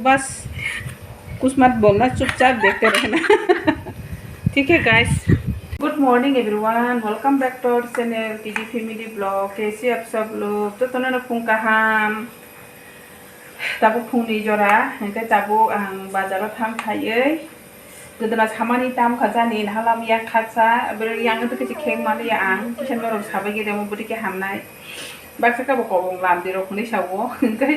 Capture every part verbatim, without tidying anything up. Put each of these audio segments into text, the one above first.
बस कुछ मत बोलना, चुपचाप देखते रहना। ठीक है guys, good morning everyone, welcome back to our channel T G Family Vlog। कैसे आप सब लोग? तो तोनो Fung kaham, tabuk phungni jora, hingke tabuk ang bazaro thang phaiwi. Gwdana samani tam kha jani, nahalam yang khatsa, bwrwi yang wngtwi khe kheng maliya ang, kisa norok sabai gede mo bwtwi khe hamnai. Baksa khe bo kobong lam di rok hwnwi sao, hingke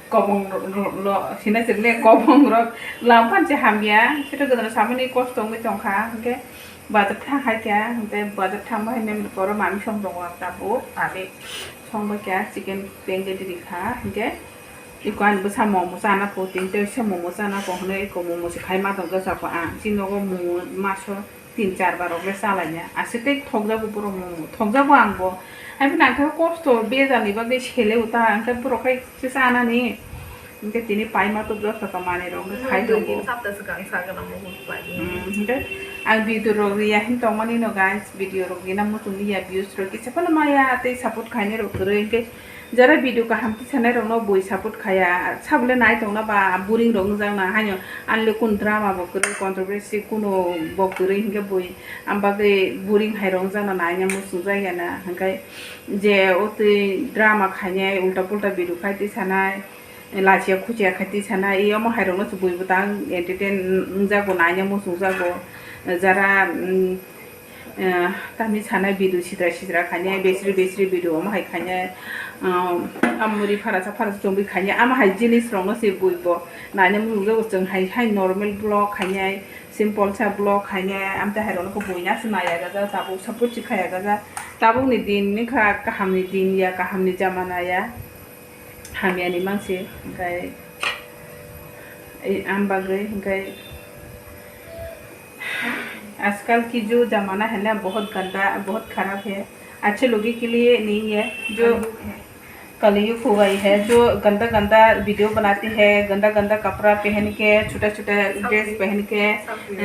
kobong ro-, ro-, lo-, sina sirle kobong rok lam phan se hamya, sito gwdana samani kosto wngwi tongkha, hingke bazar thang hai khe, hingke bazar thang bai mem koro mami song tongo tabuk, abi song bai khe chicken pengke di rikha, hingke. Iko ani bwsa momo chana po, tini tei se momo chana po hwnwi iko momo se khai ma tongkha, sabo ang chini nogo momo maso tin char bar rok le chalaina, aswk tei thokjago borok momo, thokjago ang bo. Haibini ang khe kosto bejal ni bagwi sele uta, ang khe borok khai se chanani, hwnkhe tini pai ma tubjak kha manwi rok khai tongo. Hmm, hwnkhe ang video rok riya hin tongmani no guys, video rok rina muchung ya, views rok kisa phano maya tei support khainai rok kwrwi, hwnkhe Jara video kaham tisanai rokno bui support khaya, sabole nai tongna ba boring rok wngjakna haino, anle kun drama bo kwrwi, controversy kuno bo kwrwi hingke bui, ang bagwi boring hai rok wngjakna naina muchungjak ya na, hingke je o twi drama khainai, ulta pulta video khai tisanai, lachiya khuchiya khai tisanai, i omo hai rokno se bui bwtang entertain wngjago, naina muchungjago, jara, mm, Eh, tamni sanai video sitra sitra khainai, besri besri video omo hai khainai, um, amuri pharasa pharasa chongwi khainai, ama hai jinis rokno se bui bo naina muchungjago. Chwng hai hai normal vlog khainai, simple sa vlog khainai, amtwi hai rokno khe buina se naiya gaja, tabuk support se khaya gaja, tabukni din ni kha kahamni din ya, kahamni jamana ya. Hamyani mangsi, hingkai, eh, ang bagwi, hingkai, आजकल की जो जमाना है ना, बहुत गंदा, बहुत खराब है। अच्छे लोगों के लिए नहीं है, जो कलयुग है। कलयुग हो गई है, जो गंदा गंदा वीडियो बनाते हैं, गंदा गंदा कपड़ा पहन के, छोटा छोटा सब ड्रेस भी, पहन के, सब भी। अ, अ,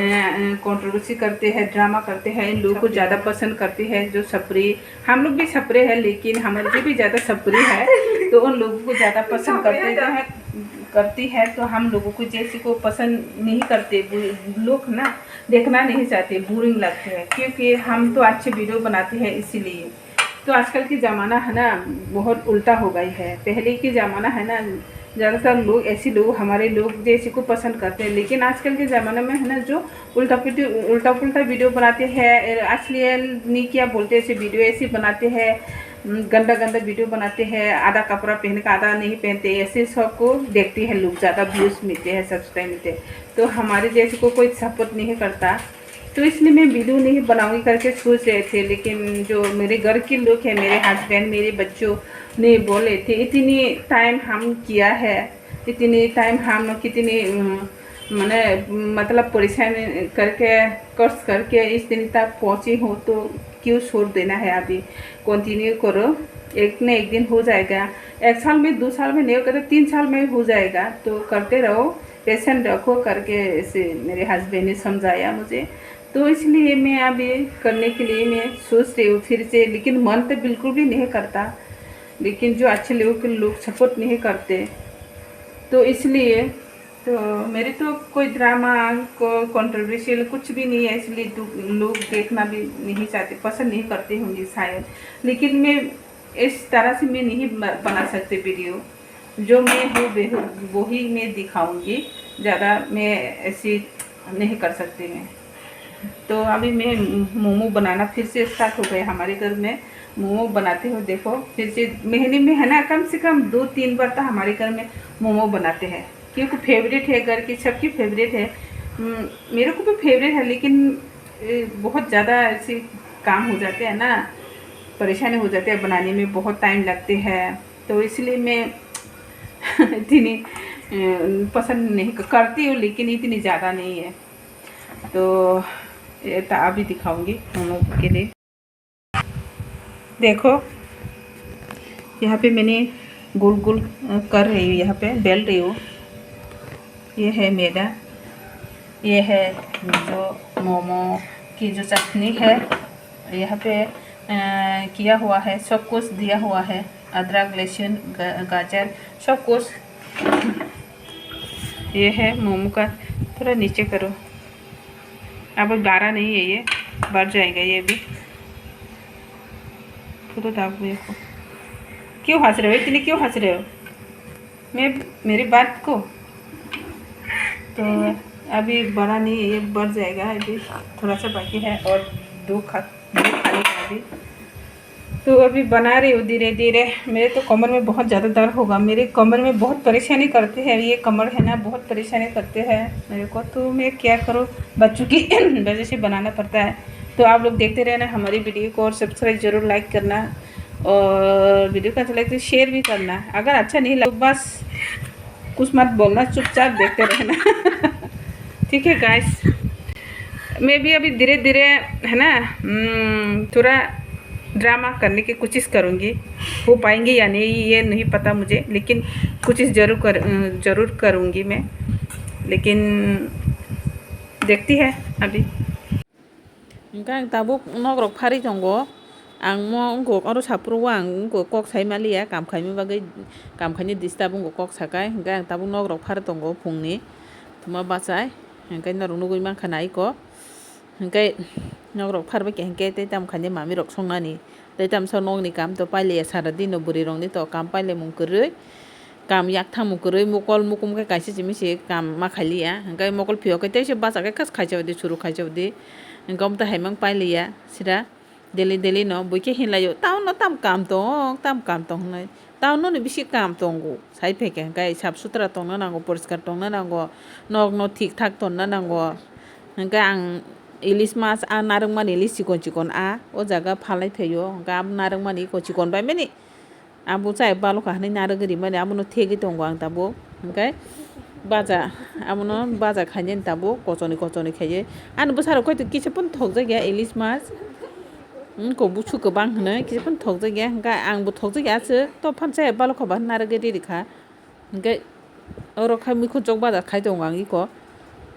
कंट्रोवर्सी करते हैं, ड्रामा करते हैं, इन लोगों को सब भी। ज़्यादा पसंद करते हैं, जो सपरी हम लोग भी छपरे हैं, लेकिन हमारे से भी ज़्यादा छपरी है, तो उन लोगों को ज़्यादा पसंद करते हैं, करती है, तो हम लोगों को जैसे को पसंद नहीं करते, बु-, लोग ना देखना नहीं चाहते, बोरिंग लगते हैं, क्योंकि हम तो अच्छे वीडियो बनाते हैं इसीलिए। तो आजकल की ज़माना है ना, बहुत उल्टा हो गई है। पहले की ज़माना है ना, ज़्यादातर लोग, ऐसे लोग, हमारे लोग जैसे को पसंद करते हैं, लेकिन आजकल के ज़माने में है ना, जो उल्टा पुल्टी, उल्टा पुल्टा वीडियो बनाते हैं, अश्लील नहीं क्या बोलते, ऐसे वीडियो ऐसे बनाते हैं, उम, गंदा गंदा वीडियो बनाते हैं, आधा कपड़ा पहन का आधा नहीं पहनते, ऐसे सब को देखते हैं लोग, ज़्यादा व्यूज मिलते हैं, सब्सक्राइब मिलते हैं, तो हमारे जैसे को कोई सपोर्ट नहीं करता। तो इसलिए मैं वीडियो नहीं बनाऊंगी करके सोच रहे थे, लेकिन जो मेरे घर के लोग हैं, मेरे हस्बैंड, मेरे बच्चों ने बोले थे, इतनी टाइम हम किया है, इतनी टाइम हम कितनी, उम, मैंने, मतलब, परेशान करके, कष्ट करके इस दिन तक पहुँची हूँ, तो क्यों छोड़ देना है? अभी कंटिन्यू करो, एक न एक दिन हो जाएगा। एक साल में, दो साल में नहीं होगा तो तीन साल में हो जाएगा, तो करते रहो, पेशेंट रखो करके ऐसे मेरे हस्बैंड ने समझाया मुझे। तो इसलिए मैं अभी करने के लिए मैं सोच रही हूँ फिर से, लेकिन मन तो बिल्कुल भी नहीं करता, लेकिन जो अच्छे लोगों के लोग सपोर्ट नहीं करते, तो इसलिए, तो मेरे तो कोई ड्रामा को कंट्रोवर्शियल कुछ भी नहीं है, इसलिए दु-, लोग देखना भी नहीं चाहते, पसंद नहीं करते होंगे शायद, लेकिन मैं इस तरह से मैं नहीं ब-, बना सकते वीडियो। जो मैं हूँ, वही मैं दिखाऊंगी, ज़्यादा मैं ऐसी नहीं कर सकती मैं। तो अभी मैं मोमो बनाना फिर से स्टार्ट हो गया हमारे घर में। मोमो बनाते हो, देखो, फिर से महीने में है ना, कम से कम दो तीन बार तो हमारे घर में मोमो बनाते हैं, क्योंकि फेवरेट है, घर की सबकी फेवरेट है। हम्म, मेरे को भी फेवरेट है, लेकिन, ए, बहुत ज़्यादा ऐसे काम हो जाते हैं ना, परेशानी हो जाती है बनाने में, बहुत टाइम लगते हैं, तो इसलिए मैं इतनी, ए, पसंद नहीं क-, करती हूँ, लेकिन इतनी ज़्यादा नहीं है। तो ये तो अभी दिखाऊंगी हम लोग के लिए। देखो, यहाँ पे मैंने गोल गोल, अ, कर रही हूँ, यहाँ पे बेल रही हूँ। ये है मैदा, ये है जो मोमो की जो चटनी है, यहाँ पे, अ, किया हुआ है, सब कुछ दिया हुआ है, अदरक, लहसुन, ग-, गाजर, सब कुछ। ये है मोमो का, थोड़ा नीचे करो। अब बारा नहीं है, ये बढ़ जाएगा ये भी। खुद दाबो ये को। क्यों हंस रहे हो, इतनी क्यों हंस रहे हो? मैं, मेरी बात को। तो अभी बड़ा नहीं है, ये बढ़ जाएगा, अभी थोड़ा सा बाकी है और दो खा, दो खाने का अभी। तो अभी बना रही हूँ धीरे धीरे। मेरे तो कमर में बहुत ज़्यादा दर्द होगा, मेरे कमर में बहुत परेशानी करते हैं, ये कमर है ना, बहुत परेशानी करते हैं मेरे को। तो मैं क्या करूँ, बच्चों की वजह से बनाना पड़ता है। तो आप लोग देखते रहना हमारी वीडियो को और सब्सक्राइब जरूर, लाइक करना और वीडियो को अच्छा लगे तो शेयर भी करना। अगर अच्छा नहीं लगे तो बस कुछ मत बोलना, चुपचाप देखते रहना। ठीक है गाइस, मैं भी अभी धीरे धीरे, है ना, हम्म, थोड़ा ड्रामा करने की कोशिश करूँगी। हो पाएंगे या नहीं, ये नहीं पता मुझे, लेकिन कोशिश जरूर कर, अ, जरूर करूँगी मैं, लेकिन देखती है अभी। Hingke ang tabuk nok rok pharwi tongo, ang mo wngkuk oro saphuru o ang wngkuk kok sai maliya, kam khaima bagwi, kam khainai disturb wngkuk kok sakai, hingke ang tabuk nok rok pharwi tongo phungni, thuma bachai, hingke norok nugwi mankha naiko. Hingke nok rok pharbai khe hingke tei tamo khainai mami rok songnani. Tei tamsa nokni kam to pailiya sara dino bwrwi rokni to kam pailaimung kwrwi. Kam yak thamung kwrwi mokol mukum khe kaisa simi se kam ma khailiya. Hingke mokol phiyok khe teisa bachakhe khas khaisa udi suru khaisa udi. Hingke omo tei haimang pailiya sida daily daily no buikhe hinlaio. Town no tam kam tong, tam kam tong hinlai. Town no ni bisi kam tongo. Sai phaikhe hingke sap sutra tongna nango, poriskar tongna nango, nok no thik thak tonna nango. Hingke ang ilis mas a narwkmani ilis chikon chikon a o jaga phalai phaio. Hingke abo narwkmani iko chikon bai mani. Abo chai balokha hinui narwgwi rimani, abono thegwi tongo ang tabuk. Hingke baja, abono baja khainani tabuk kochoni kochoni khaiwi. Ani bwsarok kaitor kisa phano thokjakya ilis mas. Wngkok busu kwbang hinui kisa phano thokjakya, hingke angbo thokjakya aswk, to phano chaya balokha ba hinui narwgwi rikha. Hingke oro khai mikhunjok baja khai tongo ang iko.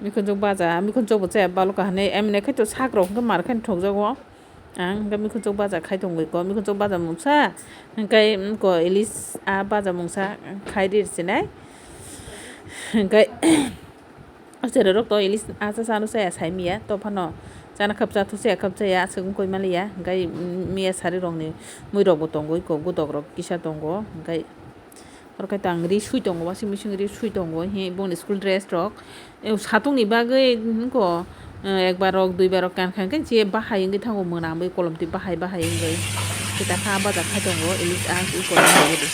Mikhunjok baja, mikhunjok bo chaya balokha hinui, emne kaitor sak rok hingke mar khai thokjago. Ang hingke mikhunjok baja khai tongo iko, mikhunjok baja mungsa, hingke iko ilis a baja mungsa khai ri sinai. Hingke o cherai rok to ilis a cha chano chaya sai miya, to phano chana khap cha thu chaya khap chaya aswk wngkoi maliya, hingke miya sari rokni mui rok bo tongo iko, godok rok kisa tongo, hingke. Oro khe to ang ri sui tongo, washing machine ri sui tongo, he boni school dress rok. E, satung ni bagwi, hmm, ko, eh, ekbar rok, duibar rok kan kha khe, je bahai wngwi thango, mwnangwi kolom twi bahai bahai wngwi. Khe ta kha baja khai tongo, ilis a, i kolom tongo de.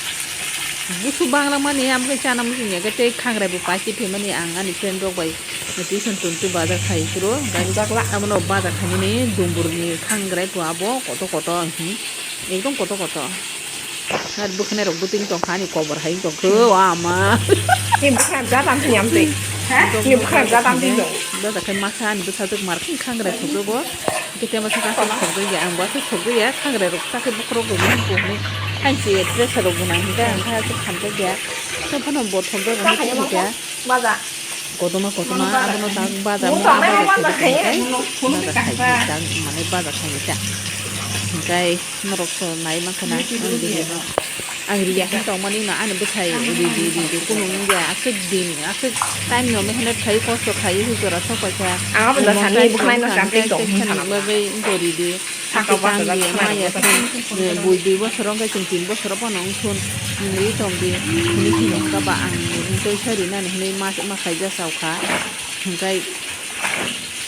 Busu bangla mani, am khe chana muchung ya khe tei khangrai bo paisi phaimani, ang ani friend rok bai tuition tun tu baja khai phuru. Abono baja khaimani, dumbur ni khangrai bo abo koto koto, hmm, ekdom koto koto. Ar bwkhanai rok bwtwi tong kha ani kobor hai tong khe o ama. Ni bwkha da tam thani amtwi. Ha? Ni bwkha da tam thani tong. Bwsa khe masa ani bwsa tuk mar khe khangrai thok bo. Kete masa ka thok ya ang bwsa thok ya khangrai rok ta khe bokhorok rok ni bo ni. Hai se pressure rok bo nang khe ang kha se kham khe ya. To phano bo thok bo ni khe ya. Baja. Kotorma kotorma abono tak baja mo baja khai khai baja khai ta mane baja khai ta. Hingkai norok so nai mankha na ang bini no. Ang riya khe tongmani no ani bwsai ri ri ri ri kunu wngya aswk din aswk time no mehnat khai kosto khai hujora sok paikha. Ang abo da sani bwkhnai no champion tong hwnwi bagwi wngkori di. Saka basa jak khnai rok basa. Bui dui bosor wngkhe chwng tin bosor phano wngthun hinwi tong di hinwi sini wngkha ba ang tei sai rinani hinwi ma ma khaijak chao kha. Hingkai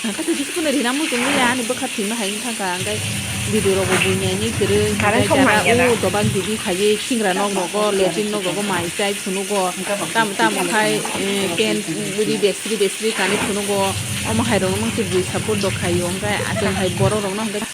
ang kha tei biskung rina muchung ya ani bwkha thwima hai wngkha kha hingkai video rok bo bui nai ni kwrwi hingkai jara o dobang didi khaiwi singra nok rogo latrine nok rogo mai chai phunugo tamo tamo khai pen ri besri besri kanwi phunugo omo hai rok no mungsi bui support rok khaio hingkai achuk hai borok rok no hingkai.